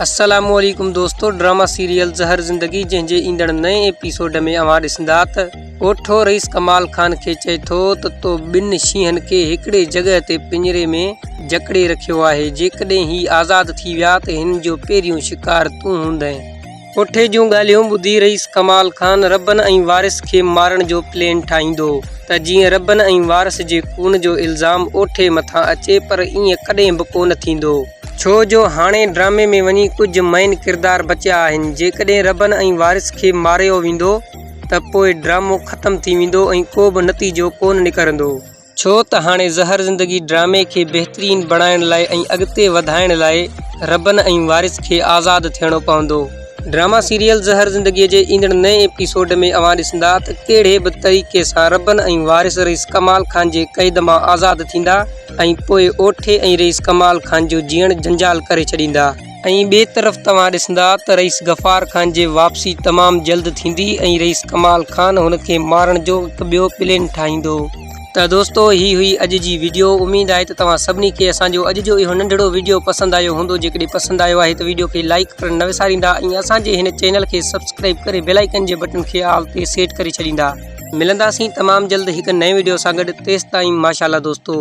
السلام عليڪم دوستو ڊراما سيريل زهر زندگي جنهن جي ايندڙ نئين ايپيسوڊ ۾ اوهان ڏسندا ته اوٺو رئيس ڪمال خان کي چئي ٿو ته تو ٻن شينهن کي هڪڙي جڳهه تي پڃري ۾ جڪڙي رکيو آهي جيڪڏهن هي آزاد ٿي ويا ته هن جو پهريون شڪار تون هوندين. اوٺي جون ڳالهيون ٻڌي رئيس ڪمال خان ربن ۽ وارث کي مارڻ جو پلين ٺاهيندو ته جيئن ربن ۽ وارث جي خون جو الزام اوٺي مٿان اچي پر ائين ڪڏهن به ڪونه ٿيندو ڇو جو هاڻي ڊرامي ۾ وڃي ڪجهه مئن ڪردار بچيا آهن جيڪڏهن ربن ۽ وارث کي ماريو ويندو ته پوء ڊرامو ختم ٿي ويندو ۽ ڪو به نتيجو ڪونه نڪرندو. ڇو ته هاڻي زهر زندگي ڊرامي کي بهترين بڻائڻ لاء ۽ اڳتي وڌائڻ لاء ربن ۽ وارث کي آزاد ٿيڻو پوندو. ڊراما سيريل زهر زندگي جي ايندڙ نئين ايپيسوڊ ۾ اوهان ڏسندا ته ڪهڙي به طريقي سان ربن ۽ وارث رئيس ڪمال خان جي قيد مان آزاد ٿيندا ۽ پوء اوٺي ۽ رئيس ڪمال خان جو جيئڻ جنجال ڪري ڇڏيندا. ۽ ٻئي طرف توهان ڏسندا ته رئيس غفار خان جي واپسي تمام جلد ٿيندي ۽ رئيس ڪمال خان هن کي مارڻ جو هڪ ٻيو پلين ٺاهيندو. ته دوستو هي هئي اڄ جي وڊيو اميد آهي ته توهان سڀني کي اسان جو اڄ جو اهو ننڍڙو وڊيو پسند آيو هوندو جيڪڏهن پسند آيو آهي ته وڊيو کي لائيڪ ڪرڻ نه وساريندا ۽ اسان جي هن چينل کي سبسڪرائيب ڪري بيل آئيڪن جي بٽڻ کي آل تي سيٽ ڪري ڇڏيندا ملنداسين تمام جلد هڪ نئين وڊيو سان گڏ تيستائين ماشاءالله دوستو.